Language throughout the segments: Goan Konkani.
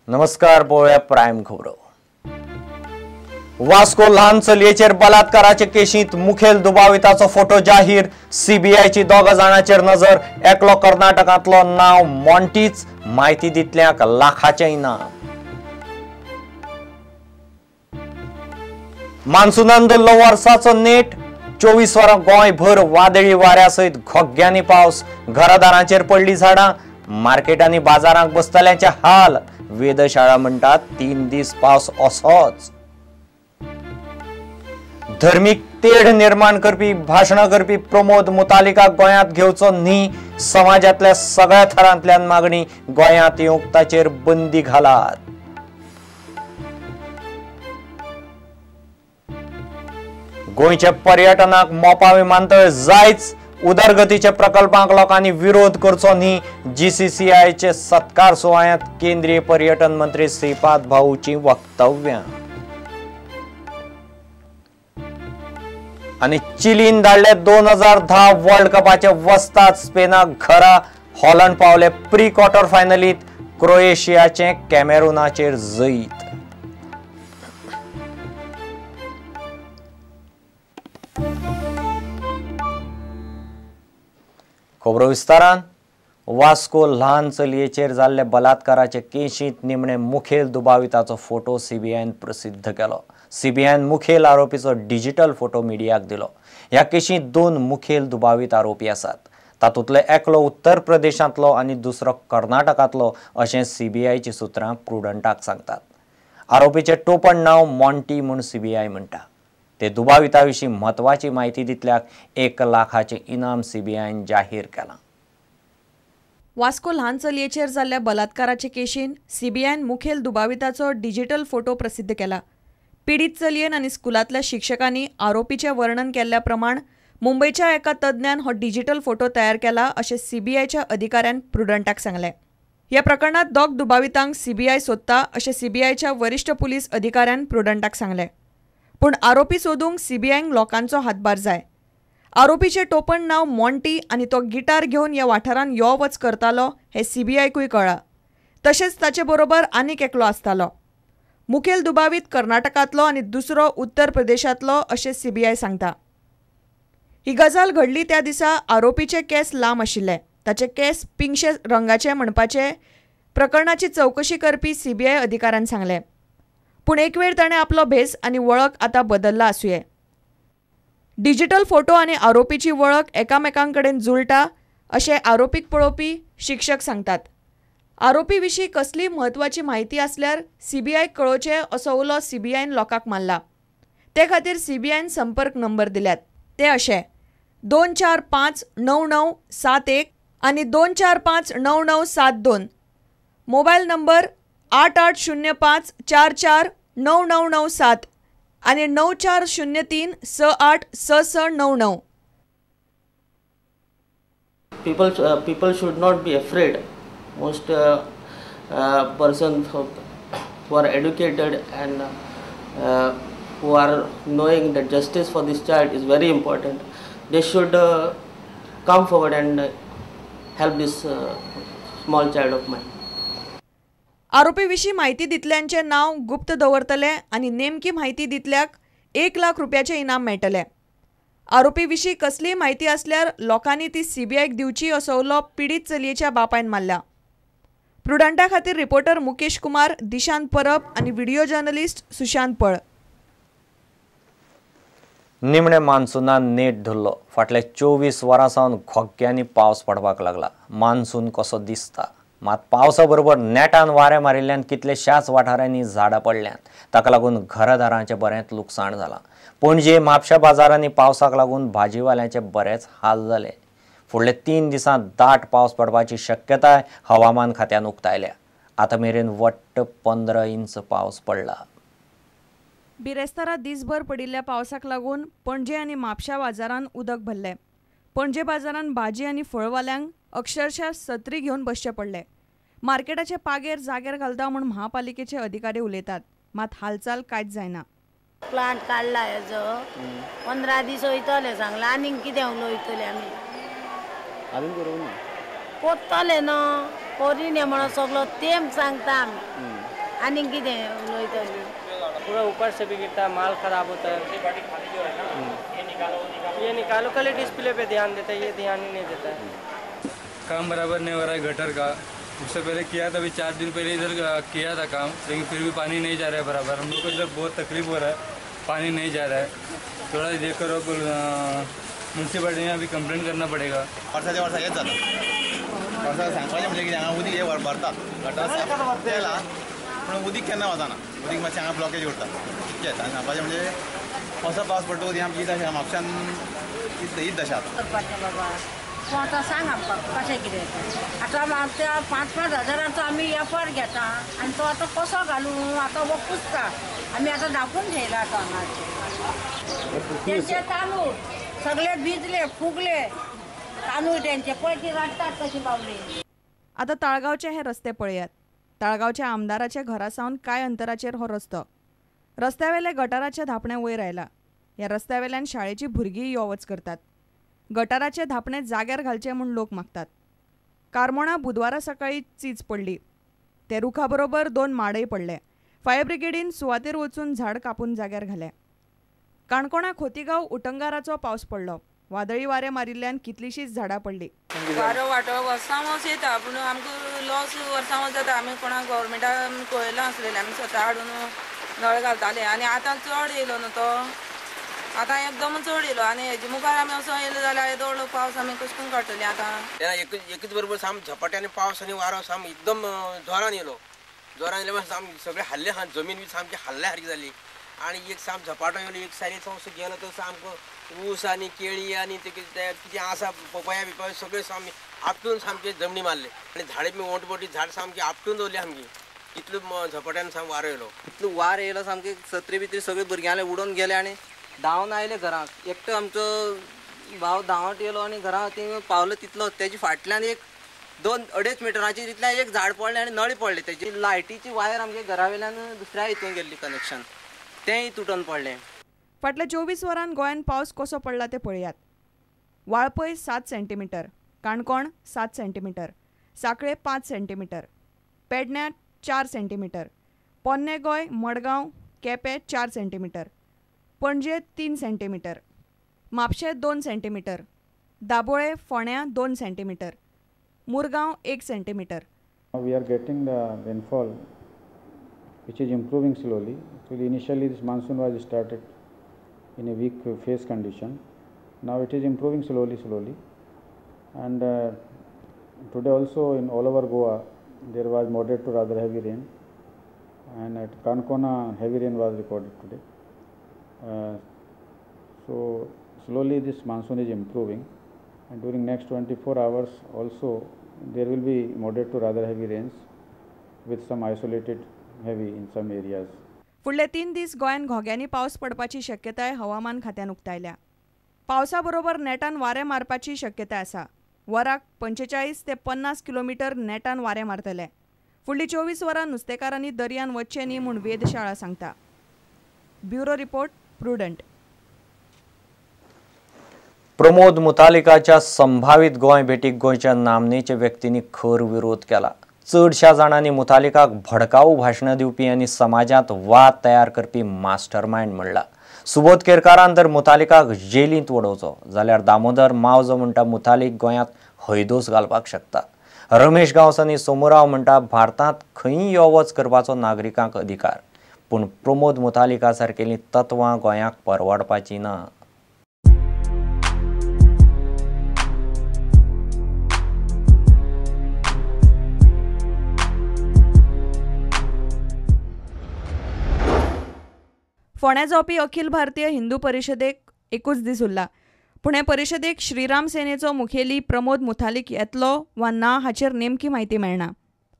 नमस्कार, पळोवया प्रायम खबरो. वास्को ल्हान चलयेचेर बलात्काराचे केशींत मुखेल दुबाविताचो फोटो जाहीर. सीबीआयची दोगा जाणांचेर नजर. एकलो कर्नाटकांतलो, नांव मॉन्टीच. म्हायती दितल्यांक लाखाचें इनाम. मान्सूनान धरलो वर्साचो नेट. 24 वरां गोंयभर वादळी वाऱ्या सयत घोग्यांनी पावस. घरादारांचेर पडली झाडां. मार्केटांनी बाजारांक बसतल्यांचे हाल. वेधशाळा म्हणटात 3 दीस पावस असोच. धर्मीक तेढ निर्माण करपी भाशणां करपी प्रमोद मुतालिकाक गोंयांत घेवचो न्ही. समाजांतल्या सगळ्या थरांतल्यान मागणी. गोंयांत येवंक ताचेर बंदी घालात. गोंयच्या पर्यटनाक मोपा विमानतळ जायच. उदरगतीच्या प्रकल्पांक लोकांनी विरोध करचो न्ही. जीसीसीआयचे सत्कार सुवाळ्यांत केंद्रीय पर्यटन मंत्री श्रीपाद भाऊची वक्तव्यां. आनी चिलीन धाडले 2010 वर्ल्ड कपाचे वस्ताद स्पेनाक घरा. हॉलंड पावले प्री क्वॉर्टर फायनलीत. क्रोएशियाचे कॅमेरुनाचेर जैत. खबरो विस्तारान. वास्को ल्हान चलयेचेर जाल्ले बलात्काराचे केशींत निमणे मुखेल दुबाविताचो फोटो सीबीआयन प्रसिद्ध केलो. सीबीआयन मुखेल आरोपीचो डिजिटल फोटो मिडियाक दिलो. ह्या केशींत 2 मुखेल दुबावीत आरोपी आसात. तातूंतलो एकलो उत्तर प्रदेशांतलो आनी दुसरो कर्नाटकांतलो अशें सीबीआयची सुत्रां प्रुडंटाक सांगतात. आरोपीचें टोपण नांव मॉन्टी म्हूण सीबीआय म्हणटा. ते दुबाविता विशीं म्हत्वाची म्हायती दितल्याक 1 लाखाचें इनाम सीबीआयन जाहीर केलां. वास्को ल्हान चलयेचेर जाल्ल्या बलात्काराचे केशीन सीबीआयन मुखेल दुबाविताचो डिजिटल फोटो प्रसिद्ध केला. पीडित चलयेन आनी स्कुलांतल्या शिक्षकांनी आरोपीचें वर्णन केल्ल्या प्रमाण मुंबयच्या एका तज्ञान हो डिजिटल फोटो तयार केला अशें सीबीआयच्या अधिकाऱ्यान प्रुडंटाक सांगलें. ह्या प्रकरणांत 2 दुबावितांक सीबीआय सोदता अशें सीबीआयच्या वरिश्ठ पुलीस अधिकाऱ्यान प्रुडंटाक सांगलें. पूण आरोपी सोदूंक सीबीआयक लोकांचो हातभार जाय. आरोपीचें टोपण नांव मॉन्टी आनी तो गिटार घेवन ह्या वाठारांत यो वच करतालो हें सीबीआयकूय कळ्ळां. तशेंच ताचे बरोबर आनीक एकलो आसतालो. मुखेल दुबावीत कर्नाटकांतलो आनी दुसरो उत्तर प्रदेशांतलो अशें सीबीआय सांगता. ही गजाल घडली त्या दिसा आरोपीचे केंस लांब आशिल्ले. ताचे केंस पिंगशे रंगाचे म्हणपाचें प्रकरणाची चवकशी करपी सीबीआय अधिकाऱ्यान सांगलें. पूण एक वेळ ताणें आपलो भेस आनी वळख आतां बदल्ला आसुये. डिजिटल फोटो आनी आरोपीची वळख एकामेकां कडेन जुळटा अशें आरोपीक पळोवपी शिक्षक सांगतात. आरोपी विशीं कसलीय म्हत्वाची म्हायती आसल्यार सीबीआयक कळोवचें असो उलो सीबीआयन लोकांक मारला. ते खातीर सीबीआयन संपर्क नंबर दिल्यात. ते अशे 245 9971 आनी 245 9972. मोबायल नंबर 8805 44 9997 आनी 9403 68 6699. People should not be afraid. Most persons who are educated and who are knowing that justice for this child is very important, they should come forward and help this small child of mine. आरोपी विशीं म्हायती दितल्यांचें नांव गुप्त दवरतले आनी नेमकी म्हायती दितल्याक 1 लाख रुपयाचें इनाम मेळटलें. आरोपी विशीं कसलीय म्हायती आसल्यार लोकांनी ती सीबीआयक दिवची असो उलो पिडीत चलयेच्या बापायन मारला. प्रुडंटा खातीर रिपोर्टर मुकेश कुमार, दिशांत परब आनी व्हिडिओ जर्नलिस्ट सुशांत पळ. निमणे मान्सूनान नेट धरलो. फाटल्या 24 वरां सावन घोग्यांनी पावस पडपाक लागला. मान्सून कसो दिसता. मात पावसा बरोबर नेटान वारें मारिल्ल्यान कितलेशाच वाठारांनी झाडां पडल्यांत. ताका लागून घरादारांचें बरेंच लुकसाण जालां. पणजे म्हापशा बाजारांनी पावसाक लागून भाजीवाल्यांचे बरेच हाल जाले. फुडले 3 दिसांत दाट पावस पडपाची शक्यताय हवामान खात्यान उक्तायल्या. आतां मेरेन वट्ट 15 इंच पावस पडला. बिरेस्तारा दिसभर पडिल्ल्या पावसाक लागून पणजे आनी म्हापशा बाजारांत उदक भरलें. पणजे बाजारांत भाजी आनी फळवाल्यांक अक्षरशः सत्री घेवन बसचें पडलें. मार्केटाचे पागेर जाग्यार घालता म्हूण महापालिकेचे अधिकारी उलयतात, मात हालचाल कांयच जायना. प्लांट काडला हेजो 15 दीस वयतले सांगला, आनीक कितें उलयतले आमी? आनीक करूंक ना, कोत्तले न्हू, करिना म्हणून सगलो तेम सांगता आमी. आनीक कितें उलयतली. पूरा ऊपर से भी गिरता है, माल खराब होता है. ये निकालो, खाली डिस्प्ले पे ध्यान देता है, ये ध्यान ही नहीं देता है. काम बराबर नहीं हो रहा है गटर का. उससे पहले किया था, अभी 4 दिन पहले इधर किया था काम, लेकिन फिर भी पानी नहीं जा रहा है बराबर. हम लोग को इधर बहुत तकलीफ हो रहा है, पानी नहीं जा रहा है. थोड़ा देख करो, म्युनिसिपालिटी में अभी कंप्लेन करना पड़ेगा. वर्साच्या वर्सा हेच जाता. वर्सा सांगपाचें म्हणजे कितें, हांगा उदीक हें भरता गटर तेला, पूण उदीक केन्ना वचना. उदीक मातशें हांगा ब्लॉकेज उरता इतकेंच. आनी सांगपाचें म्हणजे असो पावस पडटा उदीक आमची दशा म्हापशान हीच दशा करपाचें बाबा. तूं आतां सांग आमकां कशें कितें. आतां आमच्या 5-5 हजारांचो आमी एफआर घेता आनी तो आतां कसो घालूं आतां हो पुसता. आमी आतां धांपून ठेयला आतां हांगाचेर. तेंचे तांदूळ सगळे भिजले फुगले तांदूळ तेंचे, पळय ती रडटात कशी बावली. आतां ताळगांवचे हे रस्ते पळयात. ताळगांवच्या आमदाराच्या घरा सावन कांय अंतराचेर हो रस्तो. रस्त्यावेले गटाराचे धांपणे वयर आयला. ह्या रस्त्यावेल्यान शाळेची भुरगीं यो वच करतात. गटाराचे धांपणे जाग्यार घालचे म्हूण लोक मागतात. कारमोणा बुधवारा सकाळी चीज पडली. ते रुखा बरोबर 2 माडय पडले. फायर ब्रिगेडीन सुवातेर वचून झाड कापून जाग्यार घाले. काणकोणा खोतीगांव उटंगाराचो पावस पडलो. वादळी वारें मारिल्ल्यान कितलींशींच झाडां पडली. वारो वांटो वर्सां वर्स येता, पूण आमकां लॉस वर्सां वर्स जाता. आमी कोणाक गव्हर्मेंटाक कळयलां आसलेलें, आमी स्वता हाडून नळ घालताले. आनी आतां चड येयलो न्हू तो, आतां एकदम चड येयलो. आनी हेजे मुखार आमी असो येयलो जाल्यार येदो व्हडलो पावस आमी कशें करून काडटलीं आतां. तेन्ना एकच बरोबर साम झपाट्यान पावस आनी वारो साम एकदम जोरान येयलो. जोरान येयले साम सगळे हाल्ले, जमीन बी सामकी हाल्ल्या सारकी जाली. आनी एक साम झपाटो येयलो, एक सायडीन असो गेलो तो सामको ऊस आनी केळी आनी ते कितें आसा पपया बिपया सगळे सामके आपटून सामके जमनी मारले. आनी झाडां बी मोटी मोटी झाड सामकी आपटून दवरली सामकी. इतलो झपाट्यान साम वारो येयलो. इतलो वार येयलो सामके सत्री बित्री सगळे भुरग्यांले उडोवन गेले आनी धांवन आयले घराक. एकटो आमचो भाव धांवट येयलो आनी घरा थिंग पावलो तितलो तेजे फाटल्यान एक 2-2.5 मिटराचेर इतल्यान एक झाड पडलें आनी नळी पडली. तेजी लायटीची वायर आमगे घरा वयल्यान दुसऱ्या हितून गेल्ली कनेक्शन, तेंय तुटून पडलें. फाटल्या 24 वरांत गोंयांत पावस कसो पडला तें पळयात. Valpoi 7 centimetre, Canacona 7 centimetre, Sanquelim 5 centimetre, पेडण्यां 4 centimetre, Ponda Goa, Margao, Quepem 4 centimetre, Panaji 3 centimetre, Mapusa 2 centimetre, Dabolim, फोंड्यां 2 centimetre, Murgaon 1 centimetre. We are getting the rainfall which is improving slowly. Actually, initially this monsoon was started in a weak phase condition. Now it is improving slowly, slowly. And today also in all over Goa there was moderate to rather heavy rain, and at Kankona heavy rain was recorded today. So slowly this monsoon is improving, and during next 24 hours also there will be moderate to rather heavy rains with some isolated heavy in some areas. फुडले 3 दीस गोंयांत घोग्यांनी पावस पडपाची शक्यताय हवामान खात्यान उक्तायल्या. पावसा बरोबर नेटान वारें मारपाची शक्यताय आसा. वराक 45 ते 50 किलोमिटर नेटान वारें मारतले. फुडली 24 वरां नुस्तेकारांनी दर्यान वचचें न्ही म्हूण वेधशाळा सांगता. Bureau report, Prudent. Pramod मुतालिकाच्या संभावित गोंय भेटीक गोंयच्या नामनेच्या व्यक्तींनी खर विरोध केला. चडशा जाणांनी मुतालिकाक भडकाऊ भाशणां दिवपी आनी समाजांत वाद तयार करपी मास्टरमायंड म्हणला. सुबोध केरकारान तर मुतालिकाक जेलींत वडोवचो, जाल्यार दामोदर मावजो म्हणटा मुतालिक गोंयांत हैदोस घालपाक शकता. रमेश गांवस आनी सोमराव म्हणटा भारतांत खंय यो वच करपाचो नागरिकांक अधिकार, पूण प्रमोद मुतालिका सारकेलीं तत्वां गोंयाक परवडपाचीं ना. फोंड्या जावपी अखिल भारतीय हिंदू परिशदेक एकूच दीस उरला. पूण हे परिशदेक श्रीराम सेनेचो मुखेली प्रमोद मुथालिक येतलो वा ना हाचेर नेमकी म्हायती मेळना.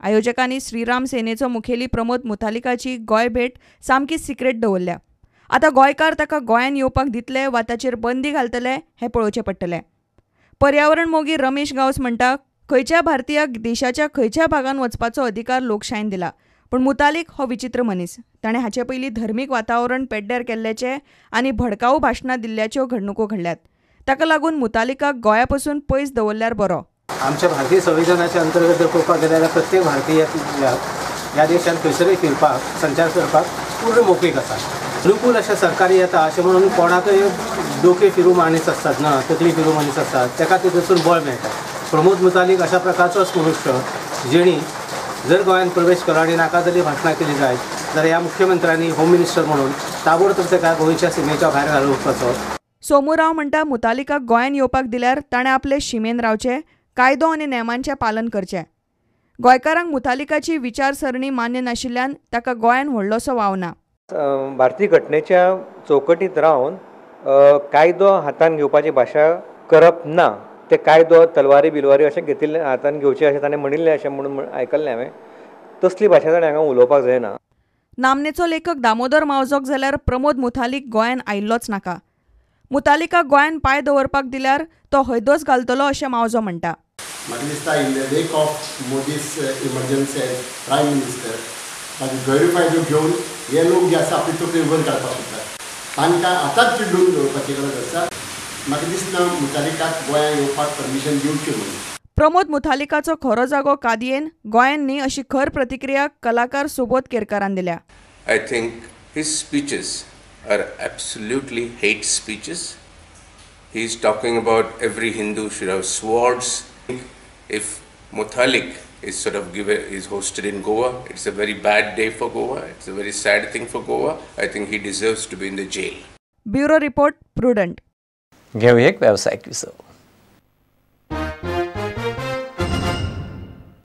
आयोजकांनी श्रीराम सेनेचो मुखेली प्रमोद मुथालिकाची गोंय भेट सामकी सिक्रेट दवरल्या. आतां गोंयकार ताका गोंयान येवपाक दितले वा ताचेर बंदी घालतले हें पळोवचें पडटलें. पर्यावरण मोगी रमेश गांवस म्हणटा, खंयच्या भारतीयाक देशाच्या खंयच्या भागान वचपाचो अधिकार लोकशायेन दिला, पूण मुतालिक हो विचित्र मनीस. ताणें हाचे पयलीं धर्मीक वातावरण पेड्ड्यार केल्ल्याचें आनी भडकाऊ भाशणां दिल्ल्याच्यो घडणुको घडल्यात. ताका लागून मुतालिकाक गोंया पसून पयस दवरल्यार बरो. आमच्या भारतीय संविधानाच्या अंतर्गत जर पळोवपाक गेल्यार प्रत्येक भारतीयाक ह्या देशांत खंयसरूय फिरपाक, संचार करपाक पूर्ण मोकळीक आसा. अनुकूल अशें सरकार येता अशें म्हणून कोणाकय डोके फिरू माणीस आसतात ना, तकली फिरू मनीस आसतात ताका तितून बळ मेळटा. प्रमोद मुतालीक अशा प्रकारचोच मनुष्य जेणी जर गोंयांत प्रवेश केलो आनी नाका जाल्ली भाशणां केली जायत जाल्यार ह्या मुख्यमंत्र्यांनी होम मिनिस्टर म्हणून ताबडतोब ताका गोंयच्या सिमेच्या भायर घालोवपाचो. सोमू राव म्हणटा मुतालिकाक गोंयांत येवपाक दिल्यार ताणें आपले शिमेन रावचें, कायदो आनी नेमांचें पालन करचें. गोंयकारांक मुतालिकाची विचारसरणी मान्य नाशिल्ल्यान ताका गोंयांत व्हडलोसो वाव ना. भारतीय घटनेच्या चौकटींत रावन कायदो हातान घेवपाची भाशा करप ना. ते कायदो तलवारी बिलवारी अशें घेतिल्ले हातान घेवचे अशें ताणें म्हणिल्लें अशें म्हणून आयकल्लें हांवें. तसली भाशा ताणें हांगा उलोवपाक जायना. नामनेचो लेखक दामोदर मावजोक जाल्यार प्रमोद मुतालिक गोंयांत आयिल्लोच नाका. मुतालिकाक गोंयांत पांय दवरपाक दिल्यार तो हयदोस घालतलो अशें मावजो म्हणटा. म्हाका दिसता in the wake of Modi's emergency as prime minister ताजो गैरफायदो घेवन हे लोक जे आसा आपली तकली वयर काडपाक सोदतात. तांकां आतांच चिड्डून दवरपाची गरज आसा. म्हाका दिसना मुतालिकाक गोंयांत येवपाक परमिशन दिवचें म्हणून. प्रमोद मुतालिकाचो खरो जागो कादयेन गोंयांत न्ही अशी खर प्रतिक्रिया कलाकार सुबोध केरकारान दिल्या. I think his speeches are absolutely hate speeches. He is talking about every Hindu should have swords. If Muthalik is sort of is hosted in Goa, it's a very bad day for Goa. It's a very sad thing for Goa. I think he deserves to be in the jail. Bureau report, Prudent. घेऊया एक व्यावसायिक विसव.